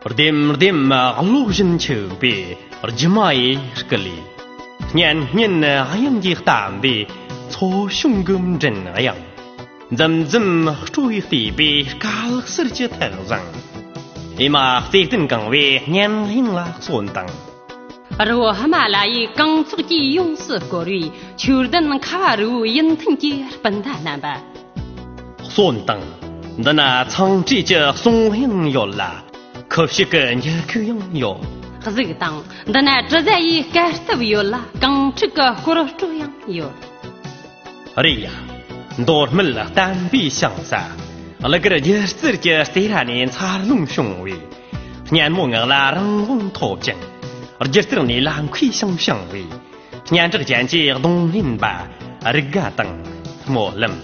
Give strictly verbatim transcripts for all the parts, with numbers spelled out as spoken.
ལྡེམ་ལྡེམ་གློག་བཞིན་འཁྱུག་པའི་སྒྱུ་མ་ཡི་སྐུ་ལས། སྙན་སྙན་དབྱངས་ཀྱིས་གཏམས་པའི་མཚོ་བྱུང་གི་མགྲིན་དབྱངས། འཛུམ་འཛུམ་སྤྲོ་བས་བལྟས་པའི་སྐ་ལག་ཟུར་གྱི་ཐག་བཟང་། ཨེ་མ་བརྩེ་ལྡན་གང་བའི་སྙན་དབྱངས་ལ་གསོན་དང་། རི་བོ་ཧི་མ་ལ་ཡའི་གངས་ཚོགས་ཀྱིས་ཡོངས་སུ་བསྐོར་བའི་ཆོས་ལྡན་ཁ་བ་རི་བོའི་ཡུལ་མཐུན་གྱི་སྤུན་ཟླ་རྣམ་པ། གསོན་དང་། འདི་ན་ཚངས་སྤྲུལ་གྱི་གསུང་དབྱངས་ཡོད་ལ། ཁུ་བྱུག་གི་འགྱུར་ཁུག་ཡང་ཡོད། གཟིགས་དང་། འདི་ན་དྲི་ཟ་ཡི་སྐར་སྟབས་ཡོད་ལ། གངས་ཕྲུག་གི་སྐོར་སྤྲོ་ཡང་ཡོད། རེད་ཡ། མདོ་སྨད་བསྟན་པའི་ཞིང་ས། གླུ་གར་སྒྱུ་རྩལ་གྱི་རྩེ་ར་ནས་འཚར་ལོངས་བྱུང་བའི། སྙན་མོ་ངག་ལ་རང་དབང་ཐོབ་ཅིང་། སྒྱུ་རྩལ་ནས་ལམ་ཁའི་ཞིང་བྱུང་བའི། སྙན་གྲགས་ཅན་གྱི་རྡུང་ལེན་པ། རིག་དགའ་དང་། སྨོན་ལམ།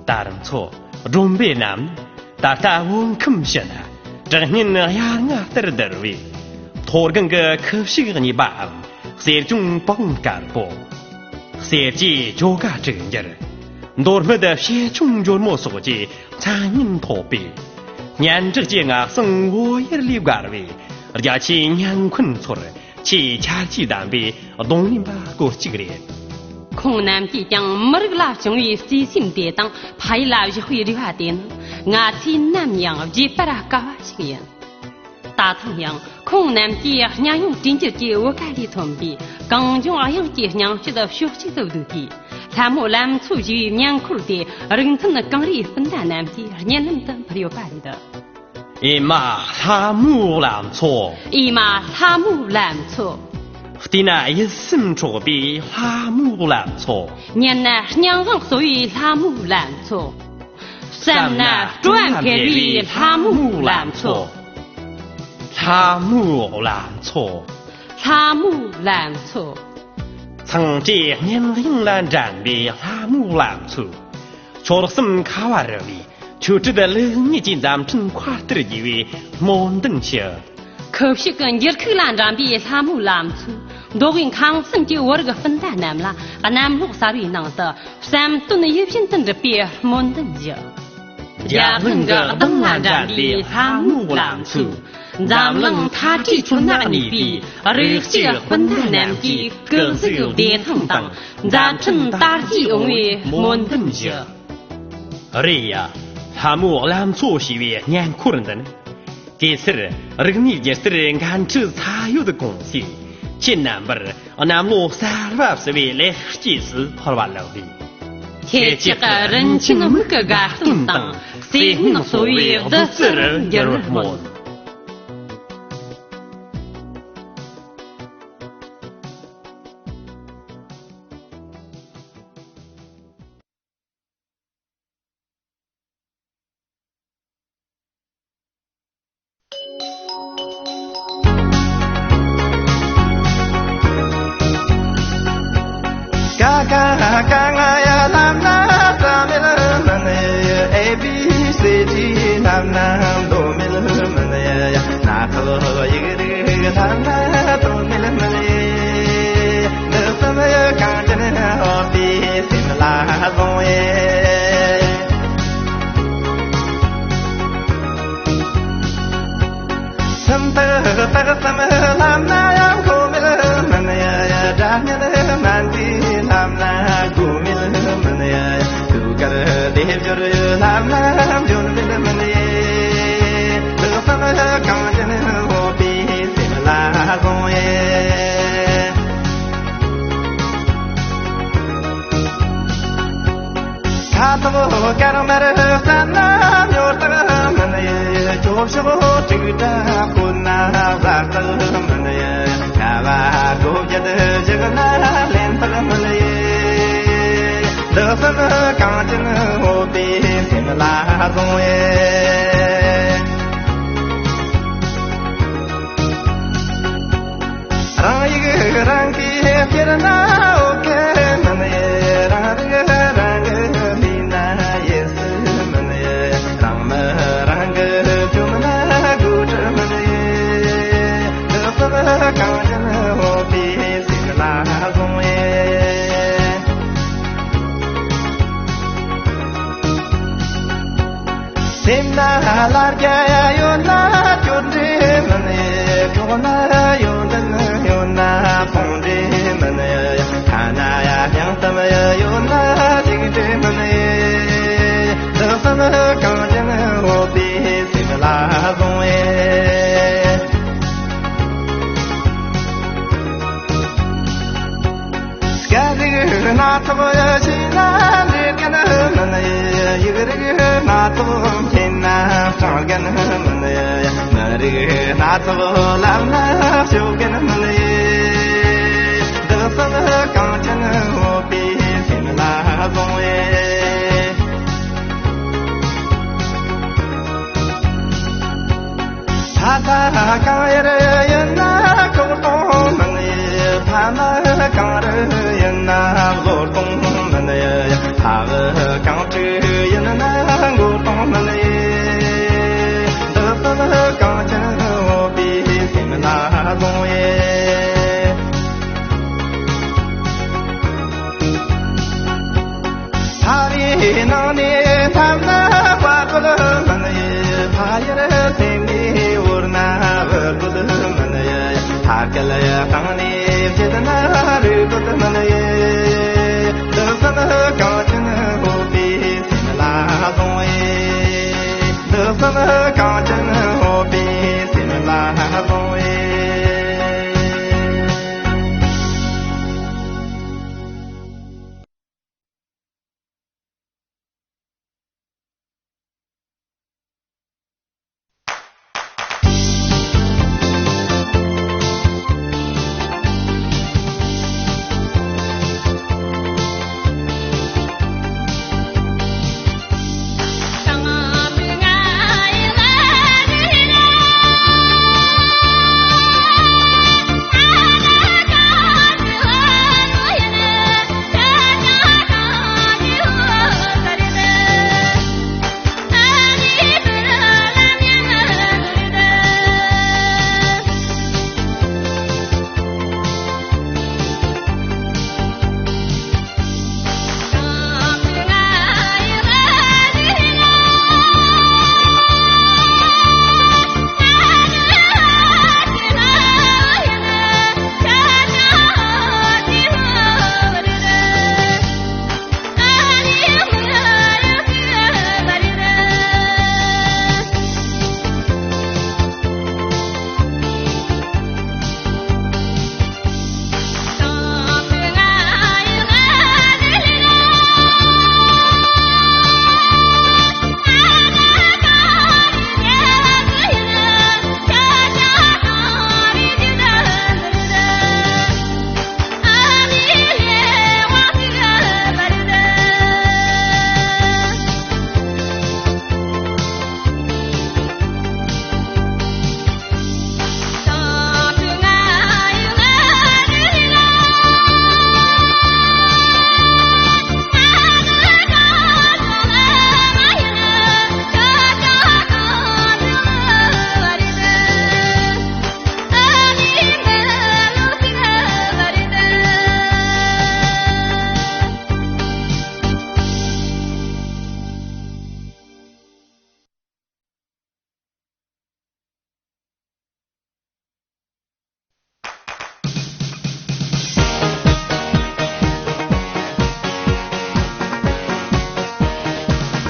དར་མཚོ། སྒྲོམ་པའི་རྣམས། ད་ལྟ་བོད་ཁམས་ཕྱི་ན། གྲགས་སྙན་དབྱར་རྔ་ལྟར་ལྡིར་བའི། མཐོ་སྒང་གི་ཁུ་བྱུག་གཉིས་པའམ། གསེར་གྱོང་པགས་དཀར་པོ། གསེར་གྱི་ཇོ་ག་དྲུག་འགྱུར། མདོ་སྨད་བྱེ་ཆུང་འཇོལ་མོ་སོགས་ཀྱི་མཚན་སྙན་ཐོབ་པའི། སྙན་གྲགས་ཀྱི་སྔགས་གསང་བོད་ཡུལ་ལས་བརྒལ་བའི། རྒྱ་ཆེའི་སྙན་ཁུན་ཚོར། ཆེས་ཆར་གྱིས་བསྡམས་པའི་རྡུང་ལེན་པ་སྐོར་གཅིག་རེད། ཁོང་རྣམས་ཀྱིས་ཀྱང་མི་རིགས་ལ་བྱུང་བའི་བརྩེ་སེམས་དེ་དང་ཕ་ཡུལ་ལ་བཞག་པའི་རེ་བ་དེ་ནི་ང་ཚོས་ནམ་ཡང་བརྗེད་པར་དཀའ་བ་ཞིག་ཡིན། ད་ཐེངས་ཡང་ཁོང་རྣམས་ཀྱིས་སྙན་དབྱངས་སྤྲིན་འགྱུར་གྱི་བུ་ག་ལས་ཐོན་པའི་གངས་ལྗོངས་དབྱངས་ཀྱི་སྙིང་བཅུད་ཕྱོགས་གཅིག་ཏུ་བསྡུས་པའི་ལྷ་མོ་ལམ་མཚོ་ཞེས་པའི་བརྙན་འཁོར་དེ་རིག་མཐུན་གངས་རིའི་སྤུན་ཟླ་རྣམས་ཀྱིས་སྙན་ལམ་དུ་འཕུར་ཡོད་པ་རེད། ཨེ་མ་ལྷ་མོའི་ལམ་མཚོ། ཨེ་མ་ལྷ་མོའི་ལམ་མཚོ། བལྟས་ན་ཡིད་སེམས་འཕྲོག་པའི་ལྷ་མོའི་ལམ་མཚོ། ཉན་ན་སྙན་དབྱངས་གསོ་བའི་ལྷ་མོའི་ལམ་མཚོ། བསམ་ན་སྤྲོ་བ་འཕེལ་བའི་ལྷ་མོའི་ལམ་མཚོ། ལྷ་མོའི་ལམ་མཚོ། ལྷ་མོའི་ལམ་མཚོ། ཚངས་སྤྲུལ་སྙན་དབྱངས་ལ་འགྲན་པའི་ལྷ་མོའི་ལམ་མཚོ། ཆོལ་གསུམ་ཁ་བ་རི་བའི་ཆོས་སྲིད་ལེགས་ཉེས་ཀྱི་མཛའ་མཐུན་མཁའ་ལྟར་རྒྱས་པའི་སྨོན་འདུན་ཞུ། ཁུ་བྱུག་གི་འགྱུར་ཁུག་ལ་འགྲན་པའི་ལྷ་མོའི་ལམ་མཚོ། མདོ་དབུས་ཁམས་གསུམ་གྱི་བོད་རིགས་སྤུན་ཟླ་རྣམས་ལ་གནམ་ལོ་གསར་བའི་ནང་དུ་བསམ་དོན་ཡིད་བཞིན་དུ་འགྲུབ་པའི་སྨོན་འདུན་ཞུ། རྒྱ་གླིང་གི་གདངས་ལ་འགྲན་པའི་ལྷ་མོའི་ལམ་མཚོ། འཛམ་གླིང་མཐའ་བྲལ་ཁྱོན་ན་གནས་པའི་རིགས་གཅིག་སྤུན་ཟླ་རྣམས་ཀྱི་སྐུ་གཟུགས་བདེ་ཐང་དང་མཛའ་མཐུན་དར་རྒྱས་ཡོང་བའི་སྨོན་འདུན་ཞུ། རེད་ཡ། ལྷ་མོའི་ལམ་མཚོ་ཞེས་པའི་བརྙན་འཁོར་འདི་ནི། གེ་སར་རིག་གནས་སྒྱུ་རྩལ་འགན་འཁྲི་ཚ་ཡོད་ཀུང་སིས་ཁྱེད་རྣམ་པར་གནམ་ལོ་གསར་བ་བསུ་བའི་ལེགས་སྐྱེས་སུ་ཕུལ་བ་ལགས་ལས། ཁྱེད་ཅག་གི་རིན་ཆེན་མིག་གི་དགའ་སྟོན་དང་བརྩེ་སྨོན་གསོ་བའི་བདུད་རྩི་རུ་འགྱུར་བར་སྨོན། ཀ་ཀ་ཀ་ང་ཡ་ལམ་ན་ས་མེད་མིན་ཨེ་བི་སི་ཌི་ལམ་ན་མདོ་མེད་མིན་ཡ་ན་ཚོ་ཡིག་རིགས་ལམ་ན་དོ་མེད་མིན་ཡ་ནི་སམ་ཡ་གང་ཅན་ཨོ་ཏི་སེམས་ལ་ལོང་ཡེ། སེམས་ཐག་བཏགས་སམ་ལམ་ན་ཡང་གོ་མེད་མིན་ཡ། སྒྲ་སྙན་སྨན་གྱི་ལམ་ན་གོ་མེད་མིན་ཡ། དུས་འགལ་སྡེབ་སྦྱོར་ལམ་ན་འབྱོར་མེད་མིན་ཡ། ཐག་སམ་གང་ཅན་འོ་པའི་སེམས་ལ་ལོང་ཡེ། ཕྱོགས་དྲུག་སྒྲ་བཀོད་ན་བར་དག་མིན་ཡ། ཁ་བ་སྒོ་བརྒྱད་བཞག་ན་ལན་དག་མིན་ཡ། འདི་གསུམ་གང་ཅན་འོས་པའི་སེམས་ལ་བཟུང་ཡ། རང་ཡིག་རང་གིས་ཁྱེར་ན་འོས་མིན་ཡ། རང་རིག་རང་གིས་ལས་ན་ཡིད་སུ་མིན་ཡ། རང་མི་རང་གིས་བཅོམ་ན་དགོས་གྲི་མིན་ཡ། འདི་གསུམ་གང་ཅན་འོས་པའི་སེམས་ལ་བཟུང་ཡ། སེམས་ན་ལ་རྒྱ་ཡོད་ན་གྱོད་འདྲེ་མིན་ཡ། གྲོགས་ན་ཡོན་ཏན་ཡོད་ན་ཕུང་འདྲེ་མིན་ཡ། ཐ་ན་ཡ་སྙིང་གཏམ་ཡོད་ན་ཅིག་འདྲེ་མིན་ཡ། འདི་གསུམ་གང་ཅན་འོས་པའི་སེམས་ལ་བཟུང་ཡ། སྐད་རིགས་སྣ་ཚོགས་ཡོད་ཕྱིན་ན་འདྲེ་རྒན་མིན་ཡ། ཡིག་རིགས་སྣ་ཚོགས་མཁྱེན་ན་སྤྲང་རྒན་མིན་ཡ། མི་རིགས་སྣ་ཚོགས་ལབ་ན་ཤོབ་རྒན་མིན་ཡ། འདི་གསུམ་གང་ཅན་འོས་པའི་སེམས་ལ་བཟུང་ཡ། ཕ་མ་གང་ཡར་ཡིན་ན་ཁོག་སྟོང་མིན་ཡ། ཕ་མ་གང་རུ་ཡིན་ན་བློ་གཏོང་མིན་ཡ། ཕ་མ་གང་ཁྲིད་ཡིན་ན་མགོ་གཏོང་མིན་ཡ། འདི་གསུམ་གང་ཅན་འོས་པའི་སེམས་ལ་བཟུང་ཡ། ཕ་བའི་ནང་ནས་འཐབ་ན་བཀའ་བཀོད་མིན་ཡ། ཕ་ཡུལ་སེམས་ནས་འོར་ན་བུ་བཀོད་མིན་ཡ། ཕ་སྐད་གཏིང་ནས་བརྗེད་ན་རུས་བཀོད་མིན་ཡ། འདི་གསུམ་གང་ཅན་འོས་པའི་སེམས་ལ་བཟུང་ཡ། འདི་གསུམ་གང་ཅན་འོས་པའི་སེམས་ལ་བཟུང་ཡ།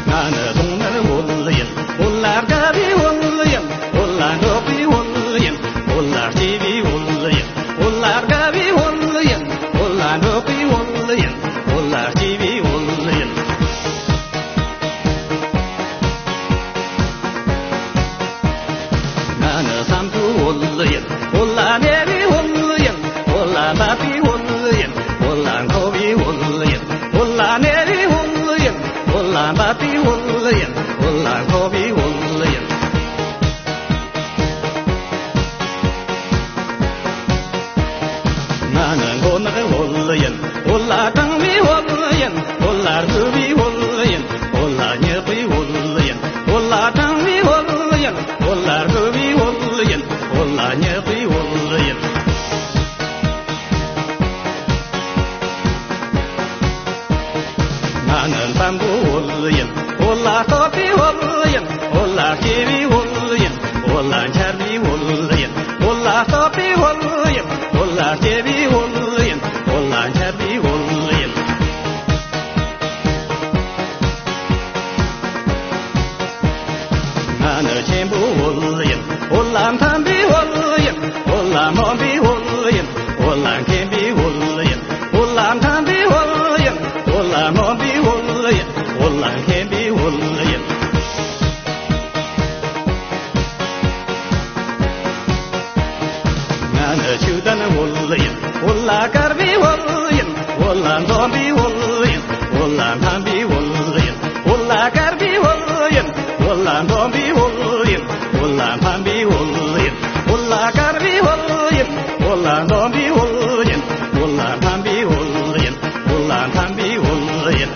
ང་ནི་རྫོང་ནི་བོད་ཡིན། བོད་ལ་དགའ་བའི་བོད་ཡིན། བོད་ལ་འགྲོགས་པའི་བོད་ཡིན། བོད་ལ་སྐྱེས་པའི་བོད་ཡིན། བོད་ལ་དགའ་བའི་བོད་ཡིན། བོད་ལ་འགྲོགས་པའི་བོད་ཡིན། བོད་ལ་སྐྱེས་པའི་བོད་ཡིན། འཛམ་བུའི་འོད་ཡིན། འོད་ལ་གནས་པའི་འོད་ཡིན། འོད་ལ་འབབ་པའི་འོད་ཡིན། འོད་ལ་འཁོར་བའི་འོད་ཡིན། འོད་ལ་གནས་པའི་འོད་ཡིན། འོད་ལ་འབབ་པའི་འོད་ཡིན། འོད་ལ་འཁོར་བའི་འོད་ཡིན། ང་ནི་མགོ་ནག་འོད་ཡིན། འོད་ལ་དྲང་བའི་འོད་ཡིན། འོད་ལ་རྒོད་པའི་འོད་ཡིན། འོད་ལ་ཉག་པའི་འོད་ཡིན། འོད་ལ་དྲང་བའི་འོད་ཡིན། འོད་ལ་རྒོད་པའི་འོད་ཡིན། འོད་ལ་ཉག་པའི་འོད་ཡིན། ང་ནི་འཛམ་བུའི་འོད་ཡིན། འོད་ལ་རྟོག་པའི་འོད་ཡིན། འོད་ལ་སྐྱེ་བའི་འོད་ཡིན། འོད་ལ་འཆར་བའི་འོད་ཡིན། འོད་ལ་རྟོག་པའི་འོད་ཡིན། འོད་ལ་སྐྱེ་བའི་འོད་ཡིན། འོད་ལ་འཆར་བའི་འོད་ཡིན། ང་ནི་ཆེན་པོའི་འོད་ཡིན། འོད་ལ་འཐམ་པའི་འོད་ཡིན། འོད་ལ་སྨོན་པའི་འོད་ཡིན། འོད་ལ་མཁྱེན་པའི་འོད་ཡིན། འོད་ལ་འཐམ་པའི་འོད་ཡིན། འོད་ལ་སྨོན་པའི་འོད་ཡིན། འོད་ལ་མཁྱེན་པའི་འོད་ཡིན། ང་ནི་ཆོས་ལྡན་འོད་ཡིན། འོད་ལ་དཀར་བའི་འོད་ཡིན། འོད་ལ་འཛོམས་པའི་འོད་ཡིན། འོད་ལ་འཕམ་པའི་འོད་ཡིན། འོད་ལ་དཀར་བའི་འོད་ཡིན། འོད་ལ་འཛོམས་པའི་འོད་ཡིན། འོད་ལ་འཕམ་པའི་འོད་ཡིན། འོད་ལ་དཀར་བའི་འོད་ཡིན། འོད་ལ་འཛོམས་པའི་འོད་ཡིན། འོད་ལ་འཕམ་པའི་འོད་ཡིན། འོད་ལ་འཕམ་པའི་འོད་ཡིན།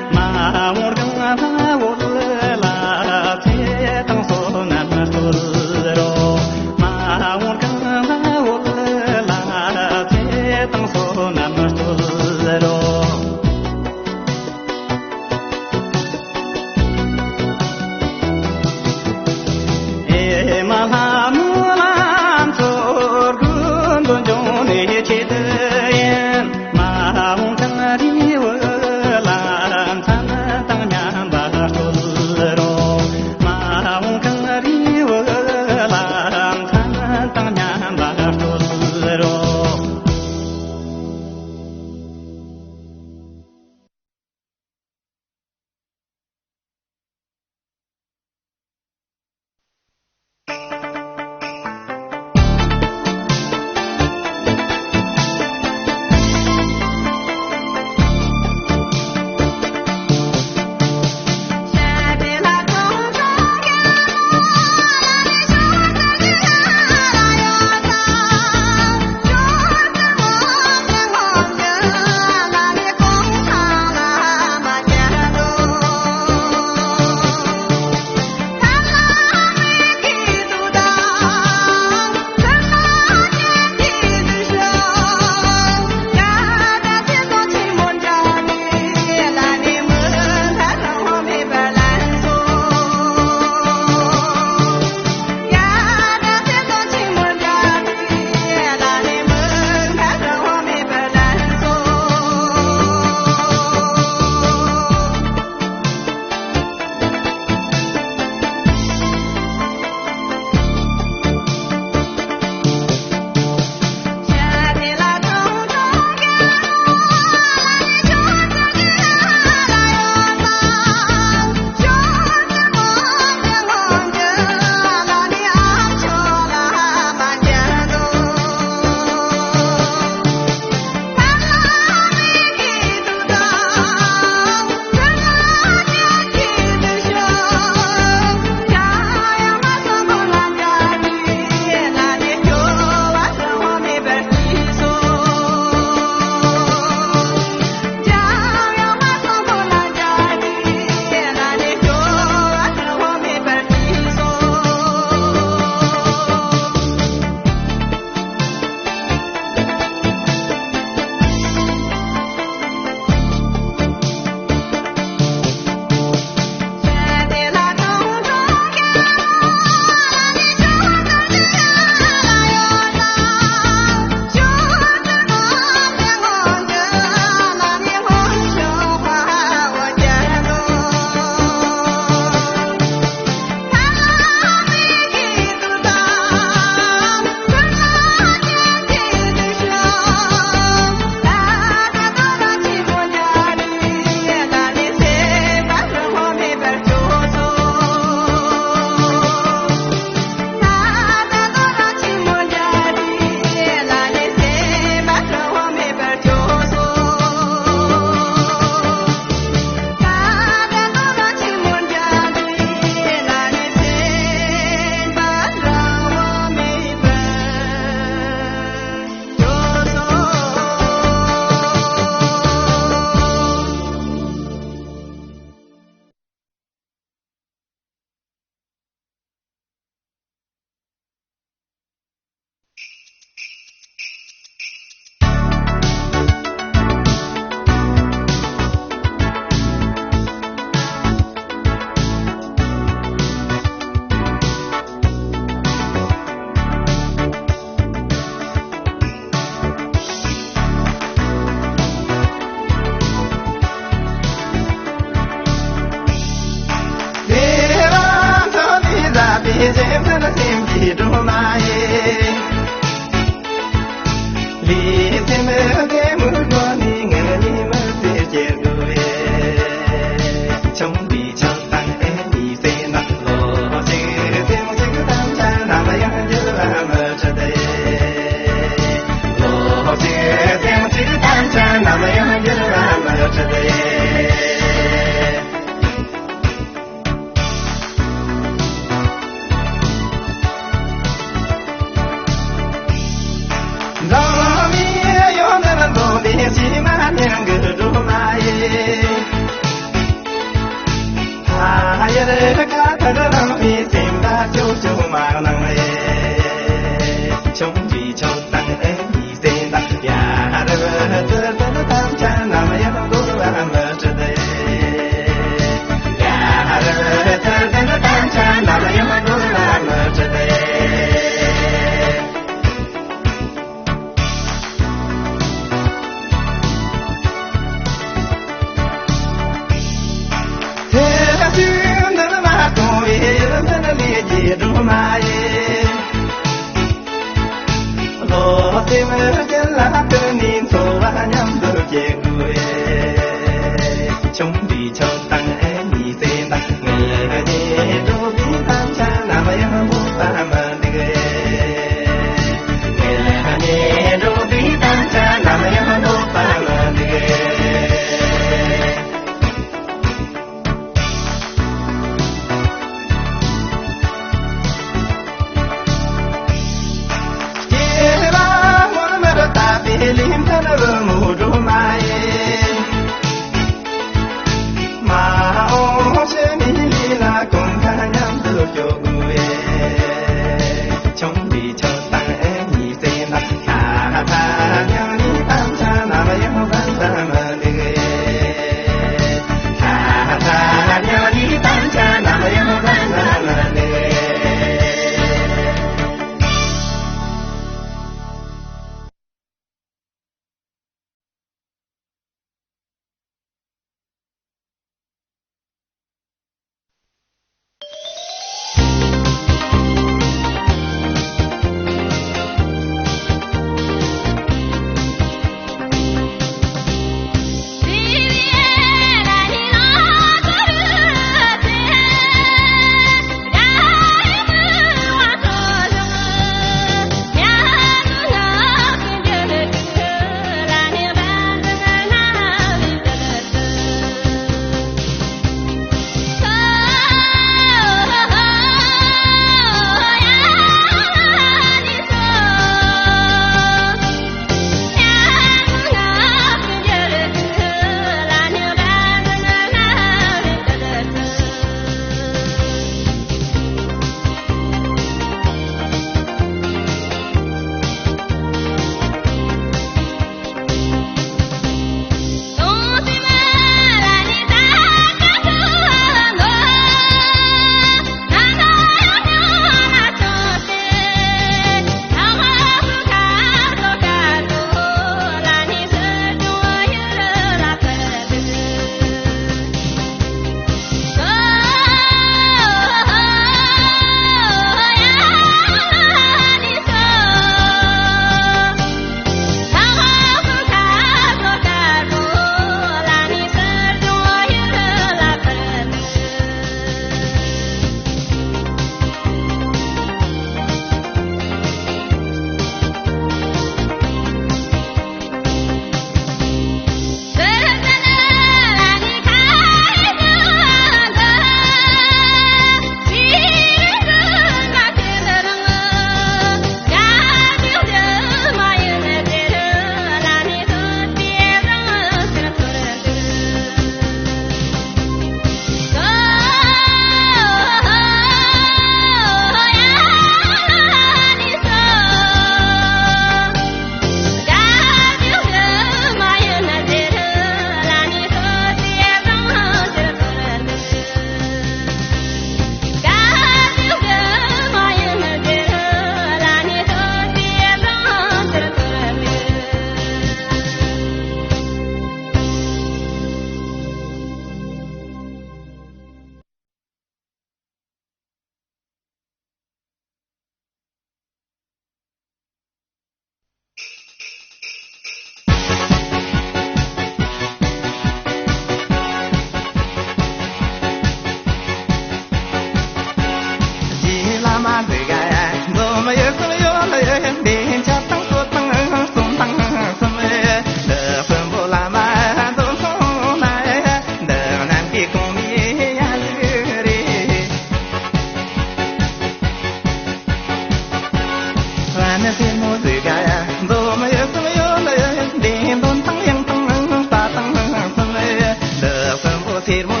ནི་སེར་མོ་ཟིག་ག་ཡ་འཛོམས་ཡོད་སེམས་ཡོད་ལ་ཡ། འདི་འདོན་དང་ཡང་དང་ལྟ་དང་སེམས་ཡ། འདི་གསོན་པོ་སེར་མོ་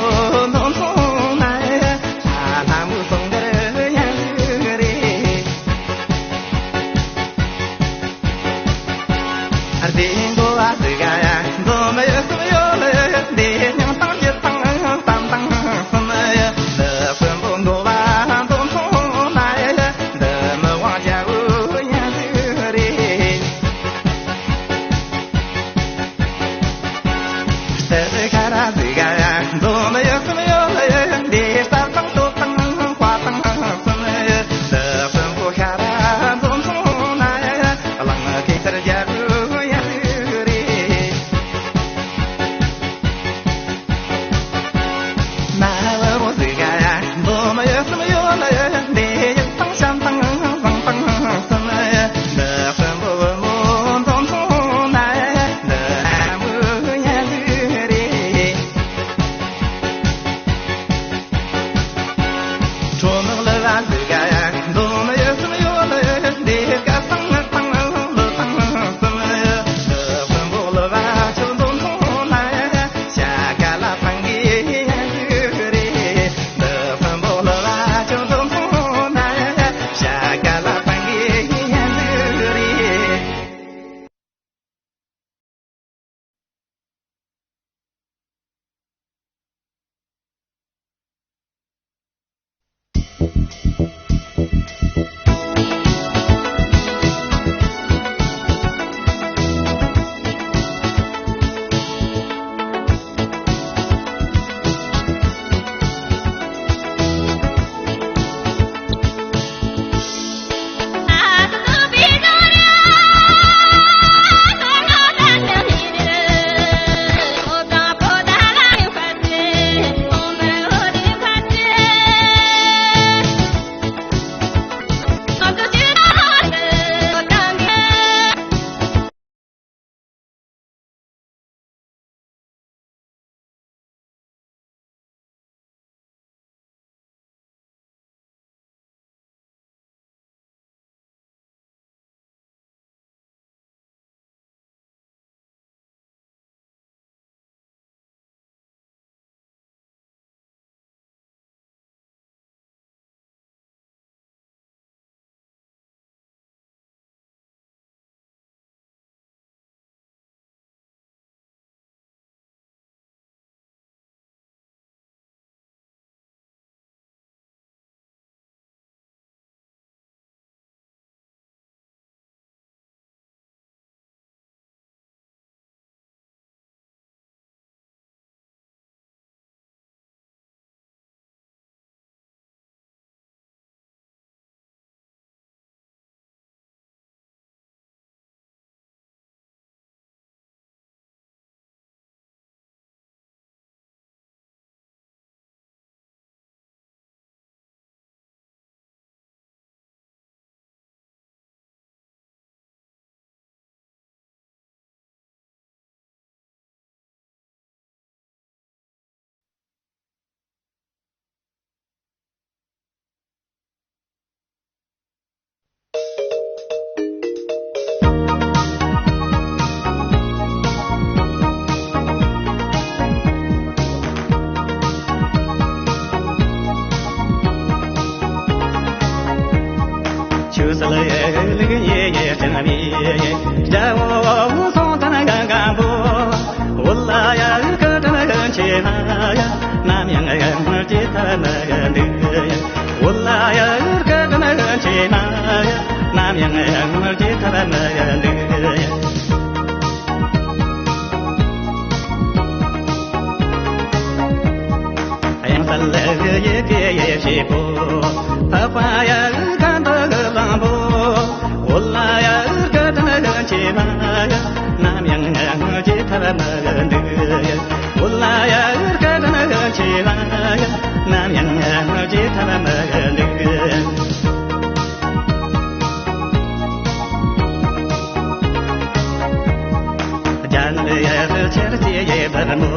འཛོམས་སོང་ན་ཡ། ཨ་ལྷ་མོ་སོང་གར་ཡང་ཟིག་རེད། རྗེ་འགོ་བ་ཟིག་ག་ཡ་འཛོམས་ཡོད་སེམས་ཡོད་ལ་ཡ། འདི་སྙིང་དང་རྗེ་དང་བསམ་དང་སེམས་ཡ། འདི་གསོན་པོ་འགོ་བ་འཛོམས་སོང་ན་ཡ། འདི་མི་དབང་རྒྱལ་པོ་ཡང་ཟིག་རེད། དེ་ཁ་ར་ཟིག་ག་ཡ་འཛོམས་ཡོད་སེམས་ཡོད་ལ་ཡ། འདི་ལྟ་དང་སྟོབས་དང་དཔའ་དང་སེམས་ཡ། འདི་གསོན་པོ་ཁ་ར་འཛོམས་སོང་ན་ཡ། གླང་གེ་སར་རྒྱལ་པོ་ཡང་ཟིག་རེད། ན་བུ་མོ་ཟིག་ག་ཡ་འཛོམས་ཡོད་སེམས་ཡོད་ལ་ཡ། འདི་ཡག་དང་ཤམ་དང་བཟང་དང་སེམས་ཡ། འདི་གསོན་པོ་བུ་མོ་འཛོམས་སོང་ན་ཡ། འདི་ན་བུ་ཡང་ཟིག་རེད། ཁྲོ་ནག་ལི་བ་ཟིག་ག་ཡ་འཛོམས་ཡོད་སེམས་ཡོད་ལ་ཡ། འདི་སྐད་དང་ངག་དང་ལུས་དང་སེམས་ཡ། འདི་གསོན་པོ་ལི་བ་ཁྱོད་འཛོམས་སོང་ན་ཡ། ཤ་ཀ་ལ་ཕང་གི་ཡན་ཟིག་རེད། འདི་གསོན་པོ་ལི་བ་ཁྱོད་འཛོམས་སོང་ན་ཡ། ཤ་ཀ་ལ་ཕང་གི་ཡན་ཟིག་རེད། ཆུ་སལ་ཡེ་ལིག་ཡེ་ཡེ་ཅང་མི་ཡེ། རྒྱ་བོ་སོང་ཙང་གང་གང་པོ། འོ་ལ་ཡ་ཀ་ཏན་གན་ཆེ་ན་ཡ། ནམ་ཡང་ཡང་ཅི་ཐ་ན་ཡ་འདུག་ཡ། འོ་ལ་ཡ་ཀ་ཏན་གན་ཆེ་ན་ཡ། ནམ་ཡང་ཡང་ཅི་ཐ་ན་ཡ་འདུག་ཡ། གཡང་ས་ལ་ཡེ་ཏེ་ཡེ་ཤེས་པོ། ཕ་ཕ་ཡ་ག་འདོ་གི་ལང་པོ། འོ་ལ་ཡ་ག་དན་ག་ཆེ་ན་ཡ། ནམ་ཡང་ང་ཅི་ཐར་མ་ག་འདུག་ཡ། འོ་ལ་ཡ་ག་དན་ག་ཆེ་ན་ཡ། ནམ་ཡང་ང་ཅི་ཐར་མ་ག་འདུག་ཡ། རྒྱ་ནི་ཡ་ཆེར་སྐྱེ་ཡེ་བར་མོ།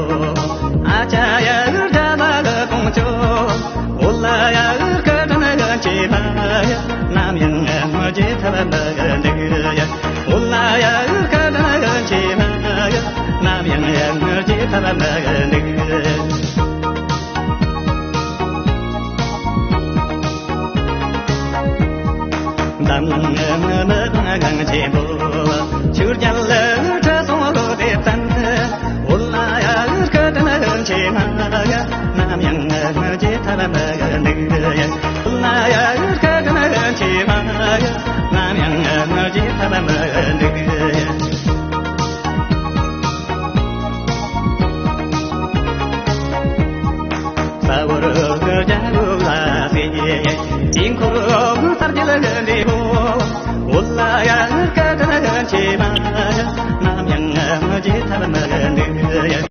ཨ་ཅག་ཡ་རྒྱ་ལ་ག་གོང་ཆོ། འོ་ལ་ཡ་སྐད་དང་ག་ཆེ་ན་ཡ། ནམ་ཡང་ངོ་ཅེ་ཐ་ལ་མ་ག་འདུག་ འཛམ་གླིང་མི་གང་གང་ཆེན་པོ། ཆུ་རྒྱལ་ཁྲི་སྲོང་ལོ་དེ་བརྟན། འོ་ལ་ཡ་སྐུ་དྲིན་ཆེ་མ་ཡ། ནམ་ཡང་བརྗེད་ཐབས་མི་འདུག་ཡ། འོ་ལ་ཡ་སྐུ་དྲིན་ཆེ་མ་ཡ། ནམ་ཡང་བརྗེད་ཐབས་མི་འདུག་ཡ། ས་འོག་རྒྱ་ལོ་ལ་སེ། དཀྱིལ་འཁོར་གསར་བརྗེ་ལ་འདྲེས་པོ། འོ་ལ་ཡ་སྐུ་དྲིན་ཆེ་མ་ཡ། ནམ་ཡང་བརྗེད་ཐབས་མི་འདུག་ཡ།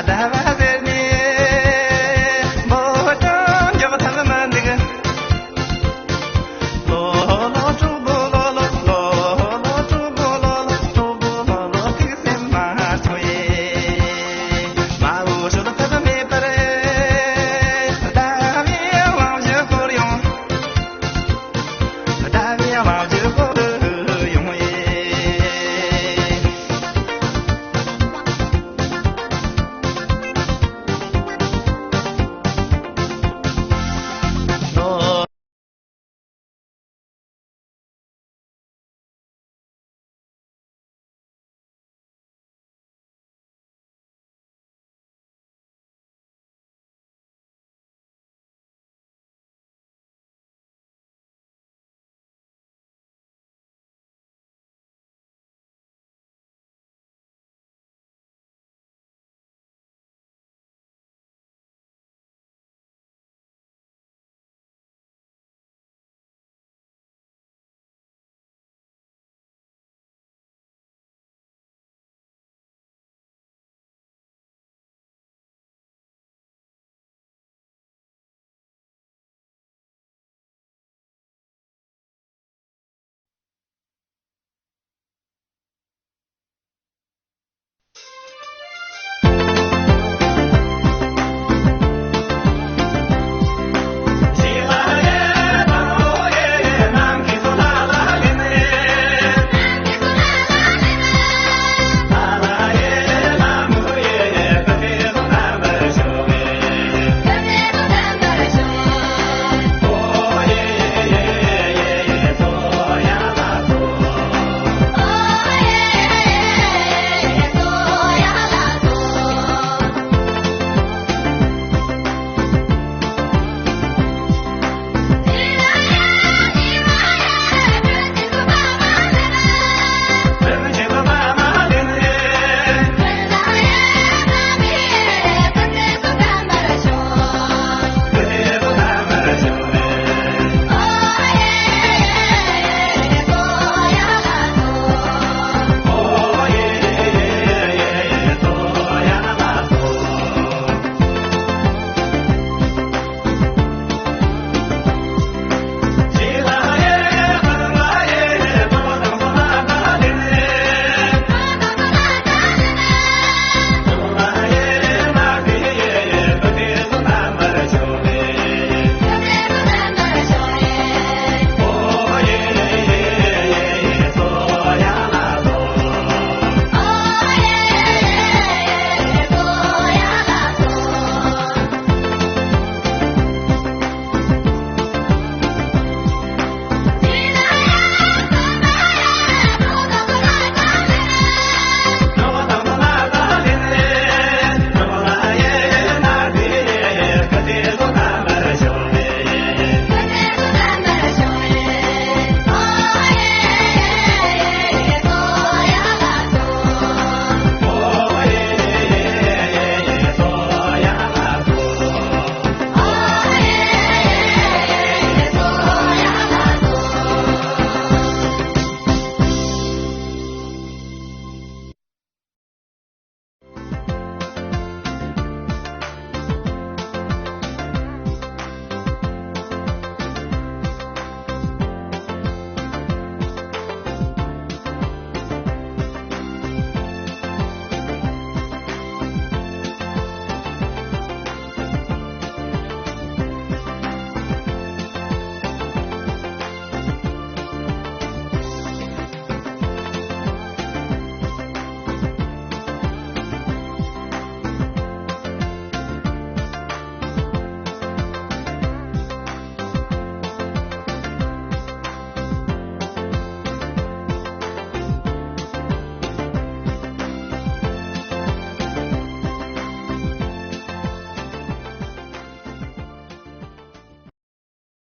ད་